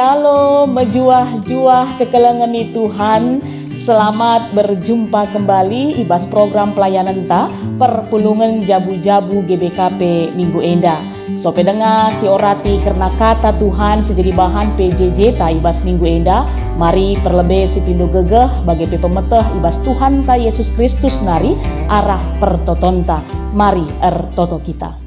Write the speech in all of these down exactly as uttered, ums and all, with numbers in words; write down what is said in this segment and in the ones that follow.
Halo, mejuah-juah kekelengen ni Tuhan. Selamat berjumpa kembali i bas program pelayanenta, Perpulungen Jabu-Jabu G B K P minggu enda. Sope denga si orati kerna kata Tuhan si jadi bahan P J J ta i bas minggu enda, mari perlebe si pindo gegeh bage pe pemeteh i bas Tuhanta Yesus Kristus nari arah pertotonta. Mari ertoto kita.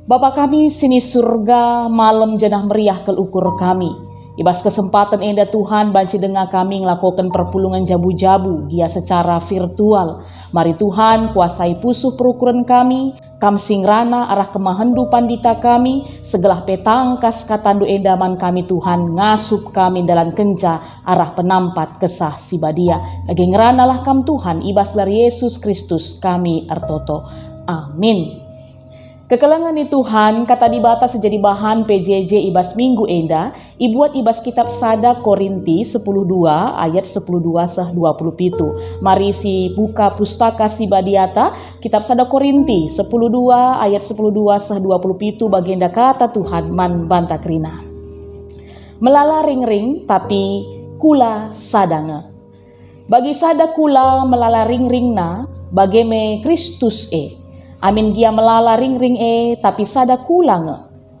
Bapa kami si ni Surga, malem janah meriah kal ukur kami. I bas kesempaten enda Tuhan banci denga kami ngelakoken perpulungen jabu-jabu gia secara virtual. Mari Tuhan kuasai pusuh perukuren kami, Kam si ngerana arah kemahenNdu pandita kami, segelah pe tangkas kataNdu enda man kami Tuhan ngasup kami ndalankenca arah penampat Kesah Si Badia. Dage ngeranalah Kam Tuhan, i bas gelar Yesus Kristus kami ertoto. Amin. Kekelengen ni Tuhan, kata Dibata si jadi bahan P J J i bas minggu enda, ibuat i bas kitab sada Korinti sepuluh dua ayat sepuluh dua seh dua puluh pitu. Mari si buka Pustaka Si Badiata, kitab sada Korinti sepuluh dua ayat sepuluh dua seh dua puluh pitu, bagenda kata Tuhan man banta kerina. Melala ringring, tapi kula sada nge. Bagi sada kula melala ringringna, bage me Kristus e. Amin gia melala ringring e, tapi sada kula nge.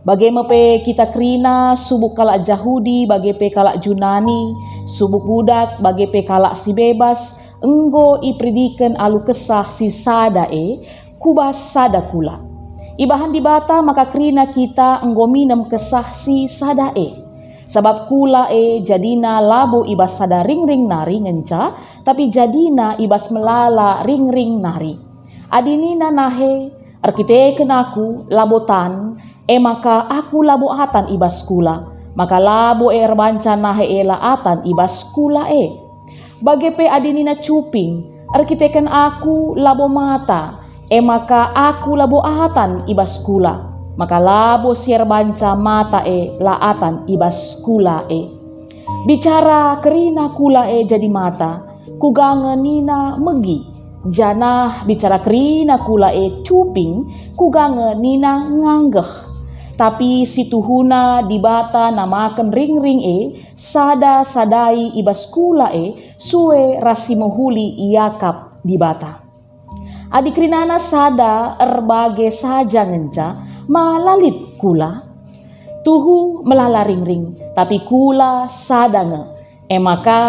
Bage me pe kita kerina, subuk kalak Jahudi bage pe kalak Junani, subuk budak bage pe kalak si bebas, enggo iperidiken alu Kesah si sada e, ku bas sada kula. Ibahan Dibata maka kerina kita enggo minem Kesah si sada e. Sabap kula e jadina labo i bas sada ringring nari ngenca, tapi jadina i bas melala ringring nari. Adi nina nahe, "Erkiteken aku labo tan, e maka aku labo atan i bas kula," maka labo e erbanca nahe e la atan i bas kula e. Bage pe adi nina cuping, "Erkiteken aku labo mata, e maka aku labo atan i bas kula," maka labo si erbanca mata e la atan i bas kula e. Bicara kerina kula e jadi mata, kuga nge nina megi, janah bicara kerina kula e cuping, kuga nge nina nganggeh. Tapi situhuna Dibata namaken ringring e, sada-sadai i bas kula e, sue ras si mehuli iakap Dibata. Adi kerinana sada erbage saja ngenca, ma la lit kula? Tuhu melala ringring, tapi kula sada nge. E maka,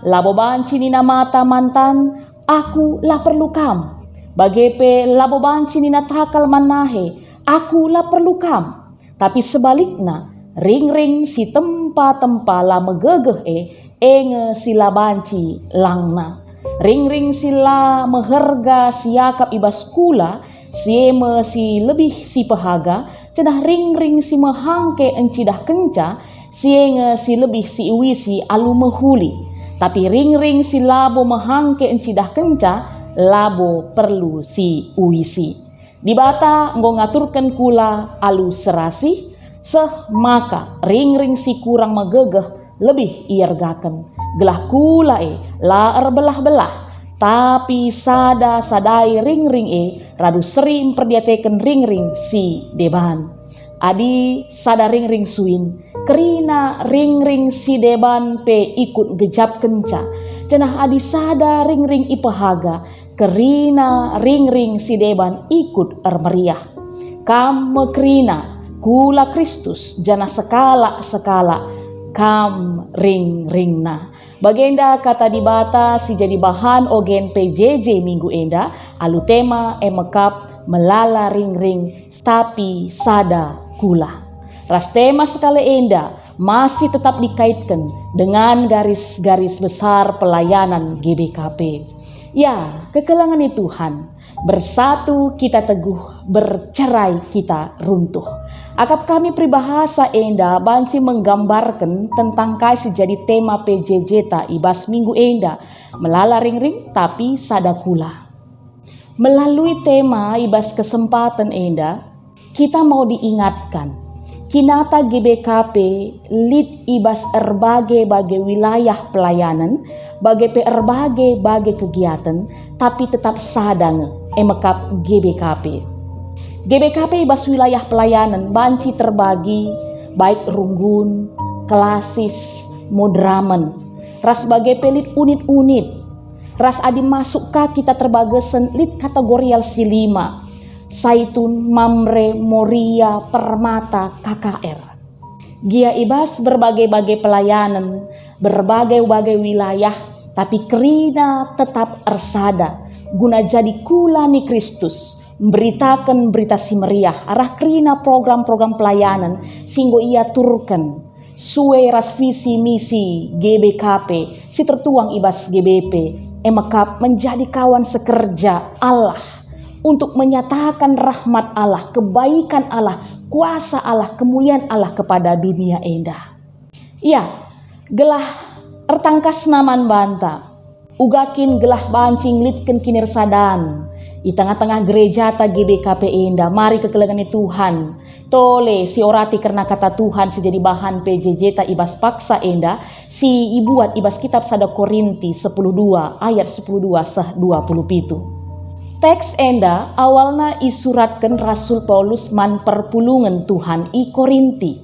labo banci nina mata man tan, "Aku la perlu kam." Bage pe labo banci nina takal man nahe, "Aku la perlu kam." Tapi sebalikna, ringring si tempa-tempa la megegeh e, e nge si la banci langna. Ringring si la meherga si iakap i bas kula, si e me si lebih si pehaga, janah ringring si mehangke encidahkenca, si e nge si lebih si iuisi alu mehuli. Tapi ringring si labo mehangke encidahkenca, labo perlu si uisi. Dibata enggo ngaturken kula alu serasih, seh maka ringring si kurang megegeh lebih iergaken, gelah kula e la erbelah-belah, tapi sada-sadai ringring e radu seri mperdiateken ringring si deban. Adi sada ringring suin, kerina ringring si deban pe ikut gejapkenca, janah adi sada ringring ipehaga, kerina ringring si deban ikut ermeriah. Kam me kerina, kula Kristus, janah sekalak-sekalak kam ringringna. Bagenda kata Dibata si jadi bahan ogen P J J minggu enda, alu tema e mekap melala ringring, tapi sada kula. Ras tema sekali enda masih tetap dikaitken dengan garis-garis besar pelayanan G B K P. Ya, kekelengen ni Tuhan, bersatu kita teguh, bercerai kita runtuh. Akap kami peribahasa enda banci menggambarken tentang kai si jadi tema P J J ta i bas minggu enda, melala ringring tapi sada kula. Melalui tema i bas kesempaten enda, kita mau diingatkan, kinata G B K P lit i bas erbage-bage wilayah pelayanen, bage pe erbage-bage kegiaten, tapi tetap sada nge, e mekap G B K P. G B K P i bas wilayah pelayanen banci terbagi, baik runggun, klasis, moderamen, ras bage pe lit unit-unit, ras adi masuk ka kita terbagesen lit kategorial si lima, Saitun, Mamre, Moria, Permata, K K R. Gia i bas berbage-bage pelayanen, berbage-bage wilayah, tapi kerina tetap ersada guna jadi kula ni Kristus, mberitaken Berita Si Meriah arah kerina program-program pelayanen si enggo iaturken sue ras visi misi G B K P si tertuang i bas G B P, e mekap menjadi kawan sekerja Allah untuk menyatakan rahmat Allah, kebaikan Allah, kuasa Allah, kemulian Allah kepada dunia enda. Ya, gelah ertangkasna man banta, uga kin gelah banci ngelitken kinirsadan i tengah-tengah gerejata G B K P enda. Mari kekelengen Tuhan, tole siorati kerna kata Tuhan si jadi bahan P J J-ta i bas paksa enda, si ibuat i bas kitab sada Korinti sepuluh dua ayat sepuluh dua seh dua puluh pitu. Teks enda awalna isuratken Rasul Paulus man perpulungen Tuhan i Korinti.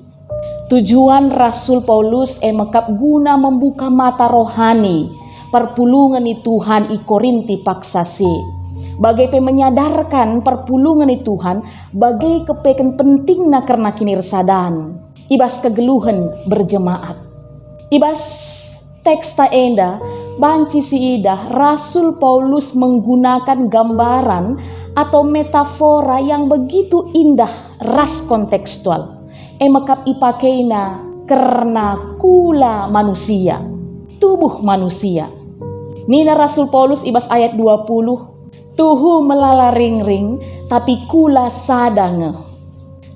Tujuan Rasul Paulus e mekap guna membuka mata rohani perpulungen ni Tuhan i Korinti paksa si, bage pe menyadarkan perpulungen ni Tuhan bage kepeken pentingna kerna kinirsadan i bas kegeluhen berjemaat. I bas teksta enda banci siidah Rasul Paulus menggunakan gambaran atau metafora yang begitu indah ras kontekstual. E mekap ipakeina kerna kula manusia, tubuh manusia. Nina Rasul Paulus i bas ayat dua puluh, "Tuhu melala ringring, tapi kula sada nge."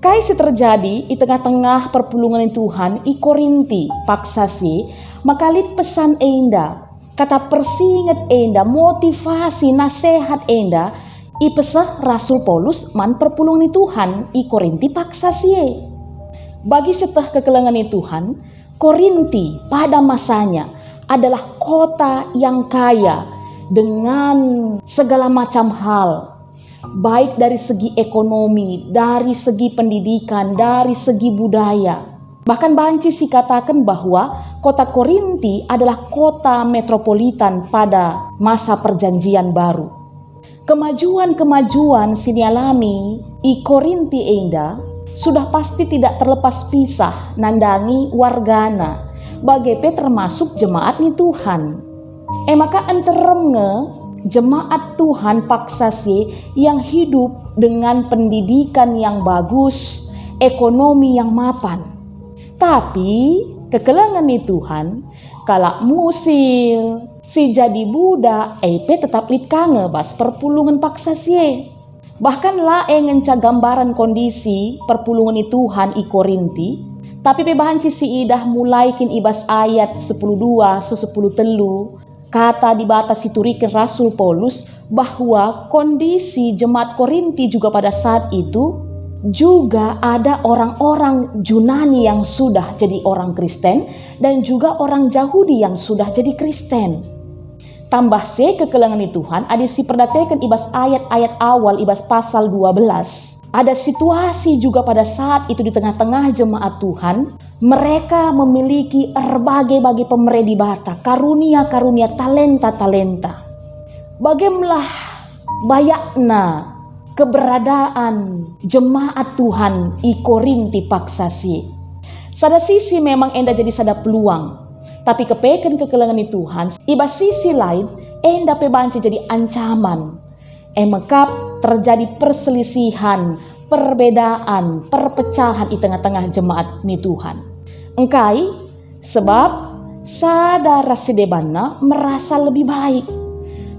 Kai si terjadi i tengah-tengah perpulungen Tuhan i Korinti paksa si, maka lit pesan enda, kata persinget enda, motivasi, nasehat enda ipeseh Rasul Paulus man perpulungen Tuhan i Korinti paksa si e. Bagi seteh kekelengen Tuhan, Korinti pada masanya adalah kota yang kaya dengan segala macam hal, baik dari segi ekonomi, dari segi pendidikan, dari segi budaya. Bahkan banci sikataken bahwa kota Korinti adalah kota metropolitan pada masa Perjanjian Baru. Kemajuan-kemajuan si nialami i Korinti enda sudah pasti tidak terlepas pisah nandangi wargana, bage pe termasuk jemaat ni Tuhan. E maka nterem nge jemaat Tuhan paksa si yang hidup dengan pendidikan yang bagus, ekonomi yang mapan. Tapi kekelengen ni Tuhan, kalak musil, si jadi budak, e pe tetap lit ka nge bas perpulungen paksa si e. Bahkan la e ngenca gambaran kondisi perpulungen ni Tuhan i Korinti, tapi pe banci siidah mulai kin i bas ayat sepuluh dua seh sepuluh telu, kata Dibata si ituriken Rasul Paulus bahwa kondisi jemaat Korinti juga pada saat itu juga ada orang-orang Junani yang sudah jadi orang Kristen dan juga orang Jahudi yang sudah jadi Kristen. Tambah si kekelengen ni Tuhan, adi siperdateken i bas ayat-ayat awal i bas pasal dua belas, ada situasi juga pada saat itu di tengah-tengah jemaat Tuhan, mereka memiliki erbage-bage pemere Dibata, karunia-karunia, talenta-talenta. Bage melah bayakna keberadaan jemaat Tuhan i Korinti paksa si. Sada sisi memang enda jadi sada peluang, tapi kepeken kekelengen ni Tuhan, i bas sisi lain enda pe banci jadi ancaman. E mekap terjadi perselisihan, perbedaan, perpecahan i tengah-tengah jemaat ni Tuhan. Engkai? Sebab sada ras si debanna merasa lebih baik,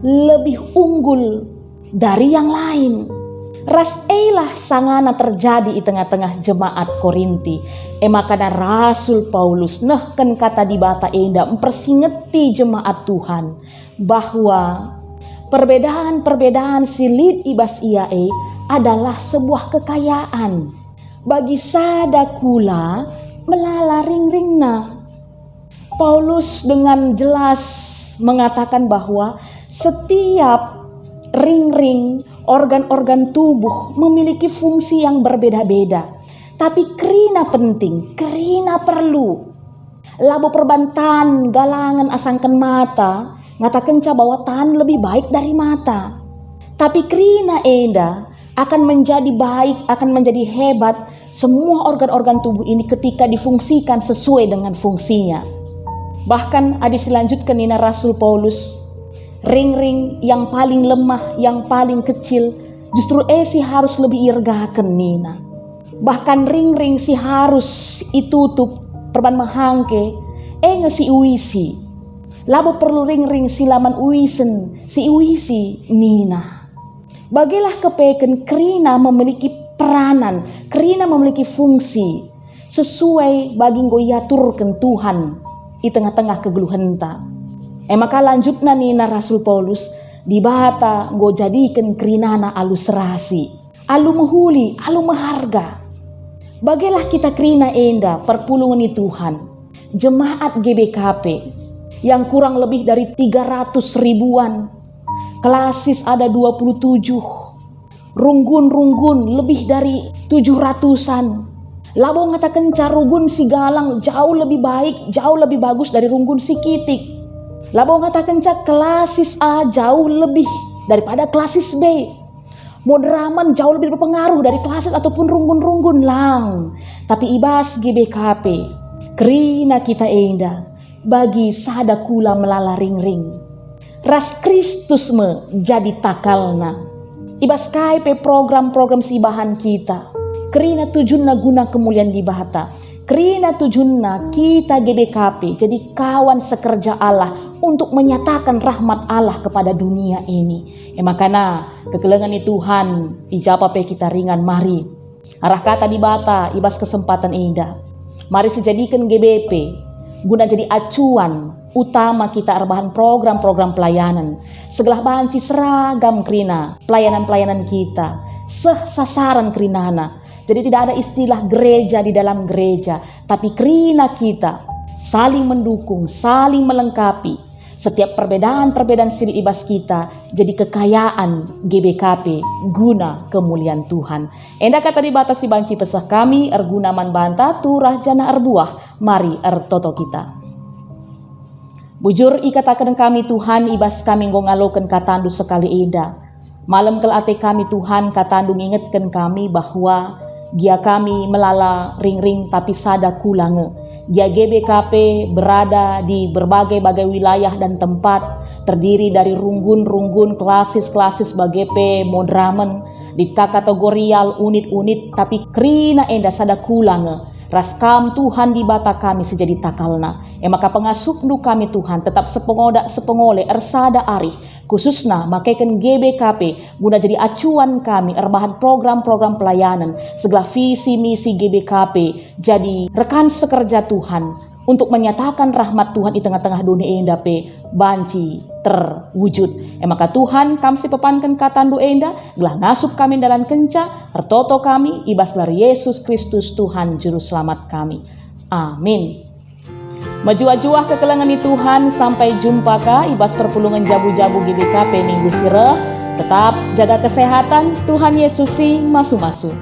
lebih unggul dari yang lain. Ras elah sangana terjadi i tengah-tengah jemaat Korinti. E maka Rasul Paulus nehken kata Dibata enda mpersingeti jemaat Tuhan bahwa perbedaan-perbedaan si lit i bas ia e adalah sebuah kekayaan. Bagi sada kula melala ringringna. Paulus dengan jelas mengatakan bahwa setiap ringring, organ-organ tubuh memiliki fungsi yang berbeda-beda. Tapi kerina penting, kerina perlu. Labo perban tan galangen asangken mata ngatakenca bahwa tan lebih baik dari mata. Tapi kerina enda akan menjadi baik, akan menjadi hebat semua organ-organ tubuh ini ketika difungsikan sesuai dengan fungsinya. Bahkan adi silanjutken nina Rasul Paulus, ringring yang paling lemah, yang paling kecil, justru e si harus lebih iergaken nina. Bahkan ringring si harus itutup perban mehangke, e nge si iuisi. Labo perlu ringring si la man uisen, si iuisi nina. Bagelah kepeken kerina memiliki peranan, kerina memiliki fungsi sesuai bagi enggo iaturken Tuhan i tengah-tengah kegeluhenta. E maka lanjutna nina Rasul Paulus, Dibata enggo jadiken kerinana alu serasi, alu mehuli, alu meharga. Bagelah kita kerina enda perpulungen ni Tuhan, jemaat G B K P yang kurang lebih dari tiga ratus ribuan, klasis ada dua puluh tujuh, runggun-runggun lebih dari tujuh ratusan. Labo ngatakenca runggun si galang jauh lebih baik, jauh lebih bagus dari runggun si kitik. Labo ngatakenca klasis A jauh lebih daripada klasis B. Moderamen jauh lebih berpengaruh dari klasis ataupun runggun-runggun, lang. Tapi i bas G B K P, kerina kita enda bagi sada kula melala ringring. Ras Kristus me jadi takalna. I bas kai pe program-program si ibahan kita, kerina tujunna guna kemulian Dibata. Kerina tujunna kita G B K P jadi kawan sekerja Allah untuk menyatakan rahmat Allah kepada dunia ini. E makana, kekelengen ni Tuhan, i ja pe kita ringan mari. Arah kata Dibata i bas kesempatan enda. Mari sijadiken G B P guna jadi acuan utama kita erbahan program-program pelayanan, segelah banci seragam kerina pelayanan-pelayanan kita, seh sasaran kerinana. Jadi tidak ada istilah gereja di dalam gereja, tapi kerina kita saling mendukung, saling melengkapi. Setiap perbedaan-perbedaan si lit i bas kita jadi kekayaan G B K P guna kemulian Tuhan. Enda kata Dibata si banci peseh kami erguna man banta turah janah erbuah. Mari ertoto kita. Bujur ikataken kami, Tuhan, i bas kami enggo ngaloken kataNdu sekali enda. Malem kal ate kami, Tuhan, kataNdu ngingetken kami bahwa gia kami melala ringring tapi sada kula nge. Gia G B K P berada di berbagai-bagai wilayah dan tempat, terdiri dari runggun-runggun, klasis-klasis, bage pe moderamen, di kategorial, unit-unit, tapi kerina enda sada kula nge. Ras Kam, Tuhan Dibata kami, si jadi takalna. E maka pengasup-Ndu kami, Tuhan, tetap sepengoda-sepengole ersada arih, khususna makeken G B K P guna jadi acuan kami erbahan program-program pelayanan, segelah visi misi G B K P jadi rekan sekerja Tuhan untuk menyatakan rahmat Tuhan i tengah-tengah doni enda pe banci terwujud. E maka Tuhan, Kam si pepanken kataNdu enda, gelah ngasup kami ndalankenca, ertoto kami i bas gelar Yesus Kristus, Tuhan Juru Selamat kami. Amin. Mejuah-juah kekelengen ni Tuhan, sampai jumpa ka i bas perpulungen jabu-jabu G B K P minggu si reh. Tetap jaga kesehatan, Tuhan Yesus si masu-masu.